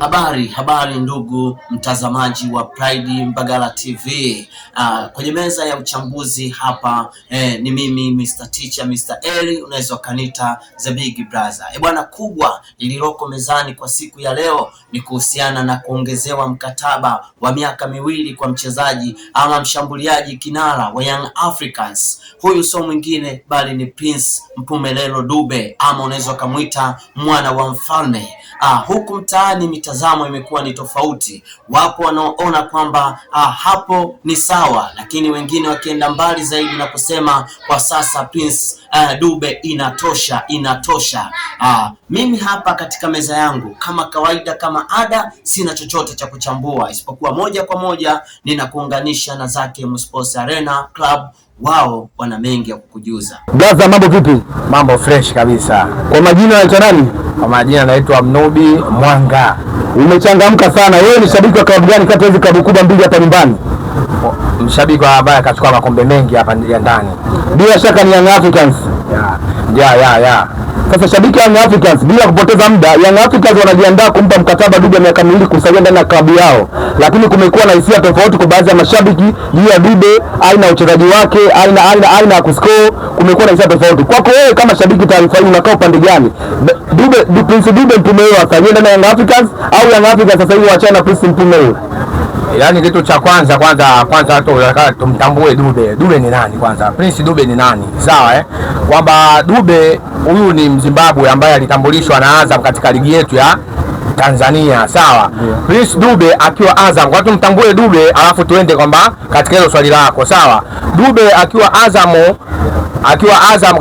Habari, habari ndugu mtazamaji wa Pride Mbagala TV. Kwenye meza ya uchambuzi hapa ni mimi Mr. Teacher Mr. Eli, unaweza ukaniita The Big Brother. E bwana, kubwa lililoko mezani kwa siku ya leo ni kuhusiana na kuongezewa mkataba wa miaka 2 kwa mchezaji ama mshambuliaji kinara wa Young Africans. Huyu sio mwingine bali ni Prince Mpumelelo Dube ama unaweza ukamwita mwana wa mfalme. Huku mtaani mitazamo imekuwa ni tofauti. Wapo wanaoona kwamba hapo ni sawa, lakini wengine wakienda mbali zaidi na kusema kwa sasa Prince Dube inatosha, inatosha. Mimi hapa katika meza yangu kama kawaida, kama ada, sina chochote cha kuchambua isipokuwa moja kwa moja ninakuunganisha na Zake Sports Arena Club. Wao wana mengi ya kukujuza. Blaza, mambo vipi? Mambo fresh kabisa. Kwa majina unaitwa nani? Kwa majina naitwa Mnubi Mwanga. Umechangamka sana. Wewe ni shabiki wa klabu gani kati ya hizi klabu kubwa mbili hapa nyumbani? Mshabiki wa ambaye akachukua makombe mengi hapa ya ndani. Bila shaka ni Young Africans. Ya. Sasa shabiki wa Young Africans, bila kupoteza muda, Young Africans wanajiandaa kumpa mkataba Dube miaka 2 kusalia ndani ya klabu yao, lakini kumekuwa na hisia tofauti kwa baadhi ya mashabiki juu ya Dube, aina ya uchezaji wake, aina ya kuscore. Kumekuwa na hisia tofauti. Kwako wewe kama shabiki, taarifa hii unakaa upande gani? Dube, Prince Dube Mpumelelo asalie ndani ya Young Africans au Young Africans sasa hivi waachane na Prince Mpumelelo? Yaani kitu cha kwanza watu wanataka tumtambue Dube. Dube ni nani kwanza? Prince Dube ni nani? Sawa eh? Kwamba Dube huyu ni Mzimbabwe ambaye alitambulishwa na Azam katika ligi yetu ya Tanzania, sawa. Yeah. Prince Dube akiwa Azam, kwa tumtambue Dube alafu tuende kwamba katika hilo swali lako, sawa. Dube akiwa Azam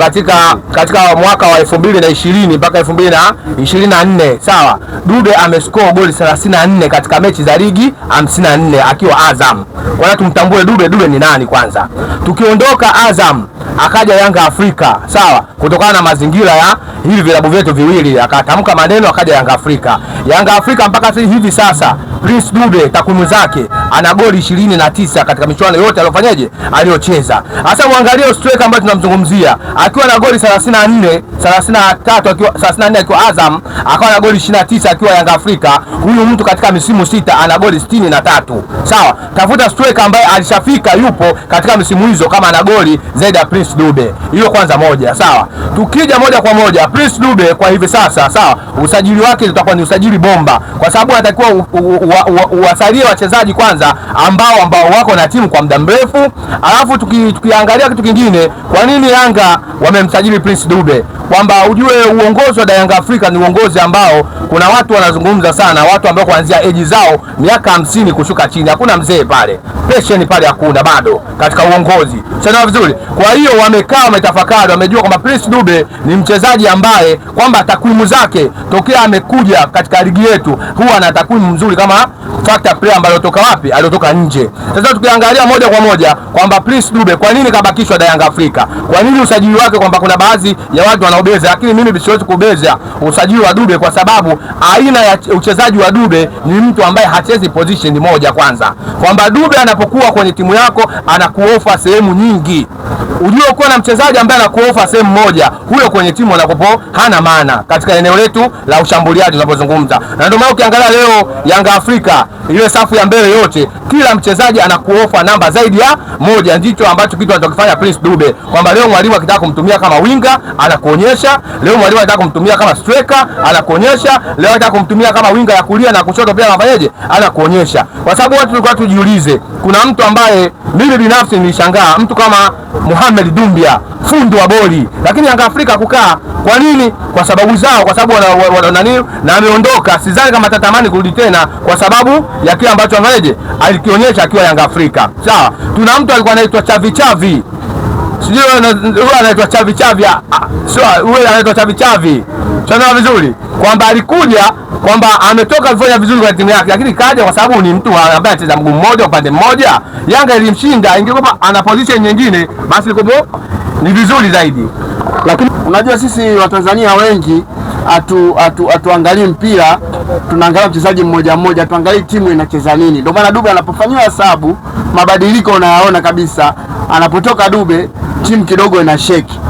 katika mwaka wa 2020 mpaka 2024, sawa. Dube amescore goli 34 katika mechi za ligi 54 akiwa Azam. Kwa hiyo tumtambue Dube, Dube ni nani kwanza. Tukiondoka Azam akaja Yanga Afrika, sawa, kutokana na mazingira ya hivi vilabu vyetu viwili akatamka maneno akaja Yanga Afrika. Yanga Afrika mpaka hivi sasa Prince Dube takwimu zake ana goli 29 katika michuano yote aliyofanyaje aliyocheza. Sasa muangalie striker ambaye tunamzungumzia akiwa na goli 34, 33 akiwa 34 akiwa Azam, akawa na goli 29 akiwa Yanga Afrika. Huyu mtu katika misimu 6 ana goli 63. Sawa, tafuta striker ambaye alishafika yupo katika misimu hizo kama ana goli zaidi ya Prince Dube. Hiyo kwanza moja, sawa. Tukija moja kwa moja Prince Dube kwa hivi sasa, sawa, usajili wake utakuwa ni usajili bomba kwa sababu anatakiwa uwasalie wachezaji kwanza ambao wako na timu kwa muda mrefu. Alafu tukiangalia kitu kingine, kwa nini Yanga wamemsajili Prince Dube? Kwamba ujue uongozi wa Yanga Afrika ni uongozi ambao kuna watu wanazungumza sana, watu ambao kuanzia age zao miaka 50 kushuka chini, hakuna mzee pale, pension pale hakuna bado katika uongozi. Sasa vizuri. Kwa hiyo wamekaa wametafakari, wamejua kwamba Prince Dube ni mchezaji ambaye kwamba takwimu zake tokea amekuja katika ligi yetu huwa ana takwimu nzuri kama factor player ambaye alitoka wapi? Alitoka nje. Sasa tukiangalia moja kwa moja kwamba Prince Dube kwa nini kabakishwa da Yanga Afrika? Kwa nini usajili wake kwamba kuna baadhi ya watu wanaobeza, lakini mimi siwezi kubeza usajili wa Dube kwa sababu aina ya uchezaji wa Dube ni mtu ambaye hachezi position moja kwanza. Kwamba Dube anapokuwa kwenye timu yako anakuofa sehemu nyingi. Ujue kuwa na mchezaji ambaye anakuofa sehemu moja, huyo kwenye timu anakopo hana maana katika eneo letu la ushambuliaji tunapozungumza. Na ndio maana ukiangalia leo Yanga Afrika ile safu ya mbele yote kila mchezaji anakuofa namba zaidi ya moja. Ndicho ambacho kitu anachokifanya Prince Dube, kwamba leo mwalimu akitaka kumtumia kama winga anakuonyesha, leo mwalimu akitaka kumtumia kama striker anakuonyesha, leo akitaka kumtumia kama winga ya kulia na kushoto pia anafanyaje, anakuonyesha. Kwa sababu watu tulikuwa tujiulize, kuna mtu ambaye mimi binafsi nilishangaa, mtu kama Mohamed Dumbia, fundi wa boli, lakini Yanga Afrika kukaa. Kwa nini? Kwa sababu zao, kwa sababu wana nani, na ameondoka. Sidhani kama atatamani kurudi tena kwa sababu ya kile ambacho angaje alikionyesha akiwa Yanga Afrika. Sawa, tuna mtu alikuwa anaitwa Chavi Chavi, sijui huyo anaitwa Chavi Chavi, sio huyo anaitwa Chavi Chavi, tunaona vizuri kwamba alikuja kwamba ametoka kufanya vizuri kwa timu yake, lakini kaja kwa sababu ni mtu ambaye anacheza mguu mmoja upande mmoja. Yanga ilimshinda, ingekuwa ana position nyingine basi ilikuwa ni vizuri zaidi. Lakini unajua sisi Watanzania wengi hatuangalii mpira, tunaangalia mchezaji mmoja mmoja, tuangalie timu inacheza nini. Ndio maana Dube anapofanyiwa hesabu mabadiliko unayaona kabisa, anapotoka Dube timu kidogo ina shake.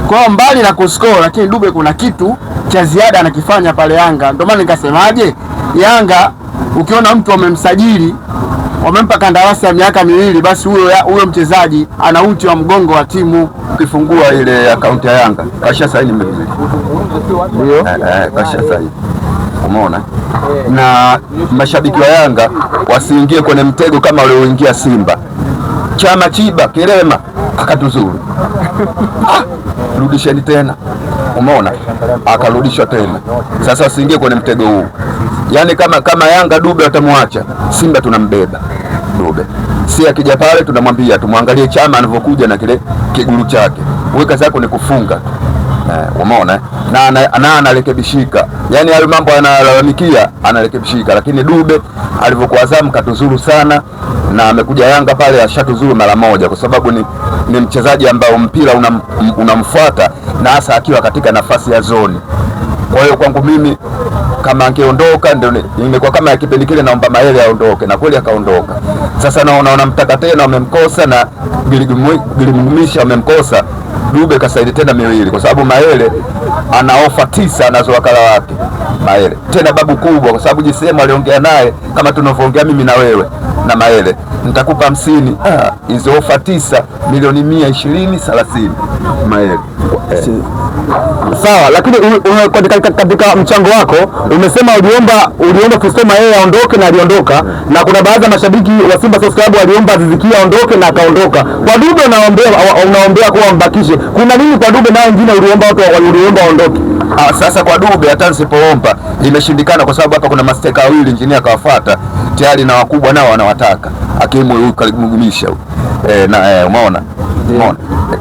Kwa hiyo mbali na kuscore, lakini Dube kuna kitu cha ziada anakifanya pale Yanga. Ndio maana nikasemaje, Yanga ukiona mtu wamemsajili wamempa kandarasi ya miaka 2, basi huyo mchezaji ana uti wa mgongo wa timu. Ukifungua ile akaunti ya Yanga kasha saini miwili, Ndio. Kasha saini, umeona. Na mashabiki wa Yanga wasiingie kwenye mtego kama walioingia Simba. Chama Chiba Kirema akatuzuru, rudisheni tena, umeona, akarudishwa tena. Sasa wasiingie kwenye mtego huu, yaani kama Yanga Dube watamwacha, Simba tunambeba Dube. Si akija pale tunamwambia tumwangalie Chama anavyokuja na kile kiguru chake, wewe kazi yako ni kufunga tu. Umeona, na anarekebishika, yaani hayo mambo analalamikia anarekebishika, lakini Dube alivyokuwa Azam katuzuru sana, na amekuja Yanga pale ashatuzuru mara moja, kwa sababu ni mchezaji ambao mpira unamfuata na hasa akiwa katika nafasi ya zoni. Kwa hiyo kwangu mimi kama angeondoka ndio ingekuwa kama ya kipindi kile, naomba Mayele aondoke, na kweli akaondoka. Sasa naona wanamtaka tena, wamemkosa na Gilimumisha wamemkosa. Dube kasaidi tena miwili, kwa sababu Mayele ana ofa 9 anazo wakala wake Mayele, tena babu kubwa, kwa sababu jisema aliongea naye kama tunavyoongea mimi na wewe na Mayele, nitakupa 50. Hizo ofa 9 milioni 120 30 Mayele. Sawa, lakini katika mchango wako umesema uliomba Fiston Mayele aondoke na aliondoka, na kuna baadhi ya mashabiki wa Simba Sports Club waliomba Aziz Ki aondoke na akaondoka. Kwa Dube unaombea kuwa mbakishe. Kuna nini kwa Dube na wengine uliomba watu waliomba waondoke? Sasa kwa Dube hata nisipoomba imeshindikana, kwa sababu hapa kuna masteka wawili injinia akawafuata tayari na wakubwa nao wanawataka, akiwemo huyu Kalimugumisha huyu. Na umeona? Umeona?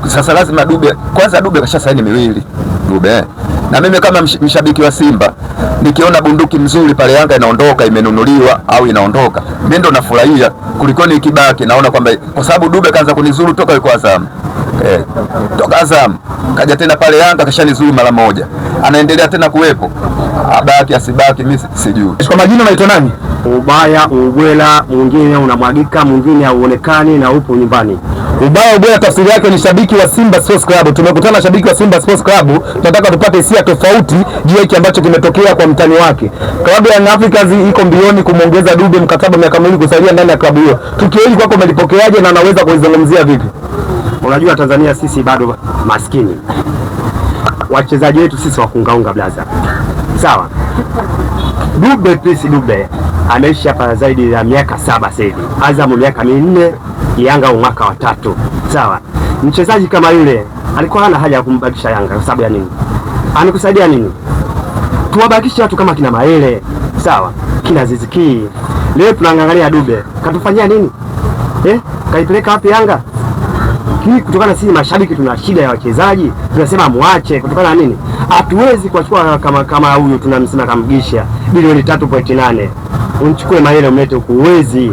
Sasa lazima Dube kwanza, Dube kasha saini miwili Dube. Na mimi kama mshabiki wa Simba nikiona bunduki mzuri pale Yanga inaondoka, imenunuliwa au inaondoka, mimi ndo nafurahia kuliko nikibaki. Naona kwamba kwa sababu Dube kaanza kunizuru toka yuko Azam. Toka Azam kaja tena pale Yanga kashanizuru mara moja, anaendelea tena kuwepo, abaki asibaki mimi sijui. Kwa majina unaitwa nani? Ubaya ubwela, mwingine unamwagika, mwingine hauonekani na upo nyumbani. Ubaya ubwela tafsiri yake ni shabiki wa Simba Sports Club. Tumekutana na shabiki wa Simba Sports Club, tunataka tupate hisia tofauti juu ya hiki ambacho kimetokea kwa mtani wake. Klabu ya Young Africans iko mbioni kumwongeza Dube mkataba miaka 2 kusalia ndani ya klabu hiyo. Tukio hili kwako umelipokeaje na unaweza kulizungumzia vipi? Unajua Tanzania sisi bado maskini, wachezaji wetu sisi wakungaunga blaza, sawa. Dube Prince Dube ameishi hapa zaidi ya miaka 7 sasa hivi, Azam miaka 4, Yanga mwaka wa 3, sawa. Mchezaji kama yule alikuwa hana haja ya kumbakisha Yanga kwa sababu ya nini? Amekusaidia nini? Tuwabakishe watu kama kina Mayele, sawa, kina Aziz Ki. Leo tunaangalia Dube katufanyia nini? Kaipeleka wapi Yanga? Hii kutokana sisi mashabiki tuna shida ya wachezaji, tunasema muache kutokana na nini? Hatuwezi kuachukua kama huyu tunamsema Kamgisha bilioni 3.8. Unchukue Mayele umlete huku, huwezi.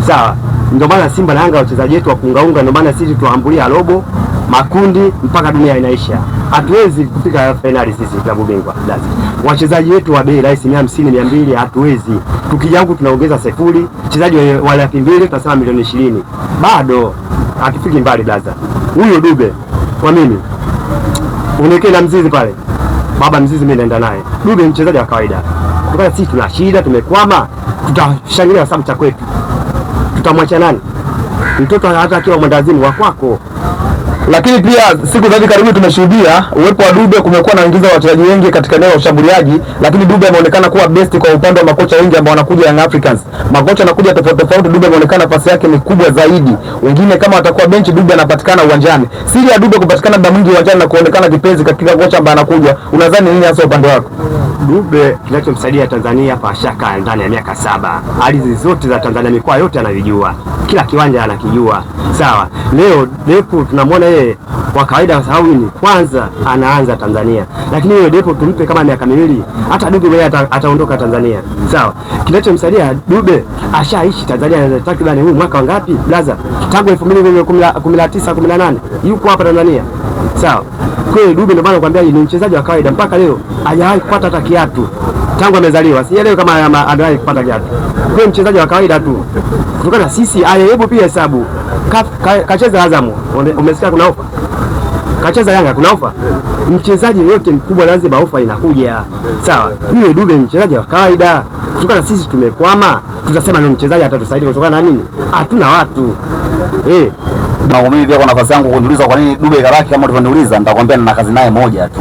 Sawa. Ndio maana Simba na Yanga wachezaji wetu wa kuungaunga, ndio maana sisi tuambulia robo makundi mpaka dunia inaisha. Hatuwezi kufika finali sisi klabu bingwa. Lazima. Wachezaji wetu wa bei rahisi 150, 200 hatuwezi. Tukija huku tunaongeza sifuri, mchezaji wa 200,000 tunasema milioni 20. Bado hatufiki mbali blaza. Huyo Dube kwa mimi uniwekee na Mzizi pale, baba Mzizi mimi naenda naye. Dube mchezaji wa kawaida. Kutokana sisi tuna shida, tumekwama, tutashangilia sababu cha kwetu. Tutamwacha nani? Mtoto hata akiwa mwendazimu wa kwako. Lakini pia siku za hivi karibuni tumeshuhudia uwepo wa Dube, kumekuwa na ingiza wachezaji wengi katika eneo la ushambuliaji, lakini Dube ameonekana kuwa best kwa upande wa makocha wengi ambao wanakuja Young Africans. Makocha wanakuja tofauti tofauti, Dube ameonekana nafasi yake ni kubwa zaidi. Wengine kama watakuwa benchi, Dube anapatikana uwanjani. Siri ya Dube kupatikana muda mwingi uwanjani na kuonekana kipenzi katika kocha ambaye anakuja, unadhani nini hasa upande wako? Dube kinachomsaidia Tanzania hapa shaka ndani ya miaka 7. Ardhi zote za Tanzania, mikoa yote anavijua, kila kiwanja anakijua. Sawa. Leo Depo tunamwona yeye kwa kawaida, sababu ni kwanza anaanza Tanzania, lakini yeye Depo tumpe kama miaka 2, hata Dube mwenyewe ataondoka Tanzania. Sawa. Kinachomsaidia Dube ashaishi Tanzania takriban huu mwaka wangapi blaza? Tangu 2019 18 yuko hapa Tanzania. Sawa. Kweli Dube ndio maana nakwambia ni mchezaji wa kawaida, mpaka leo hajawahi kupata hata kiatu tangu amezaliwa. Sielewi kama amewahi kupata kiatu. Kwa mchezaji wa kawaida tu. Kutokana na sisi hebu pia hesabu. Kacheza Azam, umesikia kuna ofa? Kacheza Yanga kuna ofa? Mchezaji yote mkubwa lazima ofa inakuja. Sawa. Yule Dube mchezaji wa kawaida. Kutokana sisi tumekwama, tutasema ni mchezaji atatusaidia kutokana na nini? Hatuna watu. Na mimi pia kwa nafasi yangu kuniuliza kwa nini Dube kabaki kama ulivyoniuliza, nitakwambia nina kazi naye moja tu.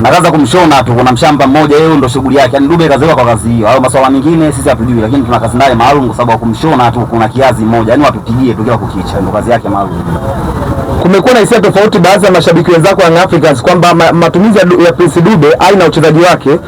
Na kaza kumshona tu, kuna mshamba mmoja yeye ndo shughuli yake. Yaani Dube kazoea kwa kazi hiyo. Hayo masuala mengine sisi hatujui, lakini tuna kazi naye maalum kwa sababu ya kumshona tu, kuna kiazi mmoja. Yaani watupigie tu kila kukicha, ndo kazi yake maalum. Kumekuwa na hisia tofauti baadhi ya mashabiki wenzako wa Young Africans kwamba matumizi ya Prince Dube aina ya uchezaji wake,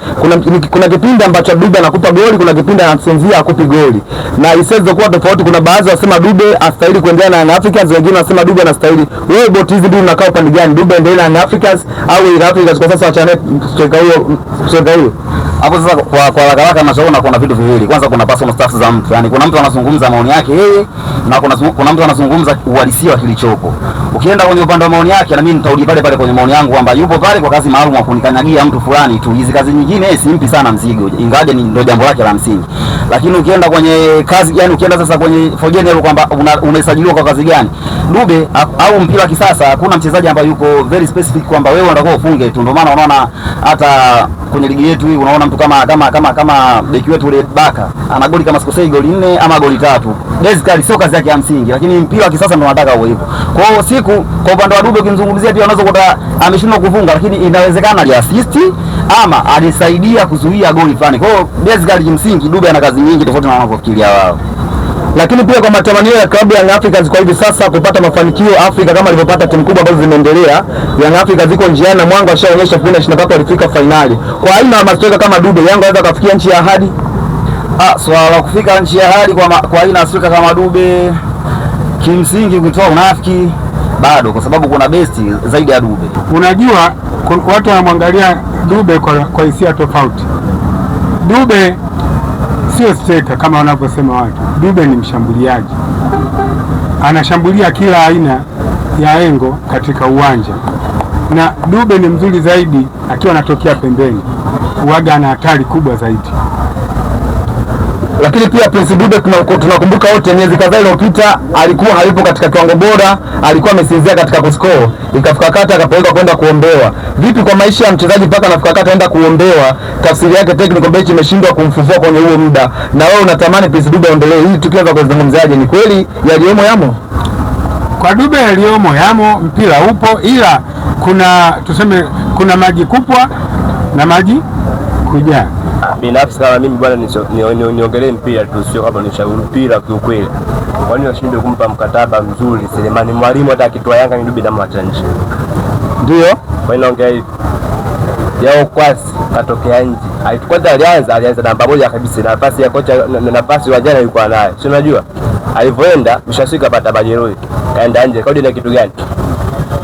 kuna kipindi ambacho Dube anakupa goli, kuna kipindi anasinzia akupi goli, na hisia zilizokuwa tofauti. Kuna baadhi wasema Dube astahili kuendelea na Young Africans, wengine wanasema Dube anastahili. Wewe boti hizi mbili unakaa upande gani? Dube endelee na Young Africans au Young Africans kwa sasa wachane striker huyo? Hapo sasa kwa haraka haraka nachoona kuna vitu viwili. Kwanza kuna personal stuff za mtu. Yaani kuna mtu anazungumza maoni yake yeye na kuna mtu anazungumza uhalisia wa kilichopo. Ukienda kwenye upande wa maoni yake, na mimi nitarudi pale pale kwenye maoni yangu kwamba yupo pale kwa kazi maalum wa kunikanyagia mtu fulani tu. Hizi kazi nyingine yeye simpi sana mzigo, ingawaje ni ndio jambo lake la msingi. Lakini ukienda kwenye kazi, yani ukienda sasa kwenye for general kwamba unasajiliwa kwa kazi gani? Dube au mpira wa kisasa hakuna mchezaji ambaye yuko very specific kwamba wewe unataka ufunge tu. Ndio maana unaona hata kwenye ligi yetu hii unaona mtu kama beki wetu ule Baka ana goli kama sikosei goli 4 ama goli 3. Basically sio kazi yake ya msingi, lakini mpira wa kisasa ndio unataka uwe hivyo. Kwa hiyo siku kwa upande wa Dube ukimzungumzia pia unaweza kukuta ameshindwa kufunga, lakini inawezekana aliassist ama alisaidia kuzuia goli fulani. Kwa hiyo basically kimsingi Dube ana kazi nyingi tofauti na wanavyofikiria wao. Lakini pia kwa matamanio ya klabu ya Young Africans kwa hivi sasa kupata mafanikio Afrika kama alivyopata timu kubwa ambazo zimeendelea, Young Africans ziko njiani na mwanga washaonyesha 2023 walifika fainali. Kwa aina ya mastriker kama Dube, Yanga anaweza kufikia nchi ya ahadi? Swala la kufika nchi ya ahadi kwa aina ya striker kama Dube kimsingi kutoa unafiki bado, kwa sababu kuna best zaidi ya Dube. Unajua, watu wanamwangalia Dube kwa hisia tofauti. Dube sio striker kama wanavyosema watu. Dube ni mshambuliaji, anashambulia kila aina ya engo katika uwanja, na Dube ni mzuri zaidi akiwa anatokea pembeni, uwaga ana hatari kubwa zaidi. Lakini pia Prince Dube tunakumbuka wote miezi kadhaa iliyopita alikuwa hayupo katika kiwango bora, alikuwa amesinzia katika kuscore, ikafika wakati akapelekwa kwenda kuombewa. Vipi kwa maisha ya mchezaji mpaka anafika wakati aenda kuombewa, tafsiri yake technical bench imeshindwa kumfufua kwenye huo muda, na wewe unatamani Prince Dube aendelee. Hii tukio za kuzungumziaje? Ni kweli yaliyomo yamo? Kwa Dube yaliyomo yamo, mpira upo, ila kuna tuseme, kuna maji kupwa na maji kujaa. Binafsi kama mimi bwana, niongelee mpira tu, sio kama nishauri mpira kiukweli. Kwani washindwe kumpa mkataba mzuri Selemani Mwalimu? Hata akitoa Yanga ni Dube namwacha nje. Ndio. Kwa nini naongea hivi? Yao Kwasi katokea nje. Kwanza alianza namba 1 kabisa, nafasi ya kocha na nafasi wa jana ilikuwa nayo. Si unajua? Alivyoenda mshasika kapata majeruhi. Kaenda nje, kaudi na kitu gani?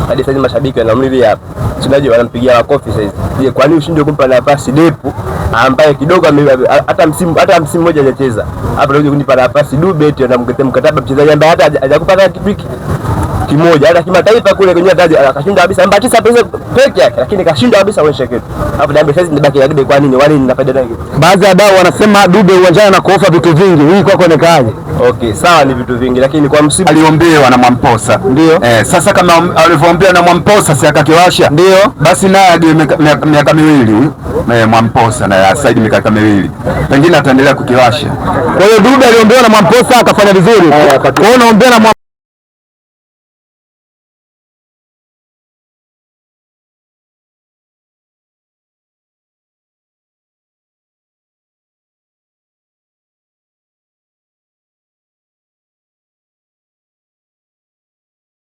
Hadi sasa mashabiki wanamlilia hapa. Si unajua wanampigia makofi sasa hizi. Je, kwa nini ushindwe kumpa nafasi Depu ambaye kidogo hata msimu mmoja hajacheza? Hapa unakuja kunipa nafasi Dube eti anamketea mkataba mchezaji ambaye hata hajakupata kitu hiki kimoja, hata kimataifa kule kwenye hata akashinda kabisa namba 9 pesa peke yake, lakini kashinda kabisa kuonyesha kitu. Hapo niambie sasa nibaki na Dube kwa nini? Wale nina faida gani? Baadhi ya wadau wanasema Dube uwanjani na kuofa vitu vingi. Hii kwako inakaaje? Okay, sawa ni vitu vingi, lakini kwa msimu Aliombewa na Mwamposa. Ndio. Sasa kama alivyoombewa na Mwamposa si akakiwasha? Ndio. Basi naye aje miaka miwili huyu. Mwamposa naye asaidi miaka miwili. Pengine ataendelea kukiwasha. Kwa hiyo Dube aliombewa na Mwamposa akafanya vizuri. Kwa hiyo unaombea na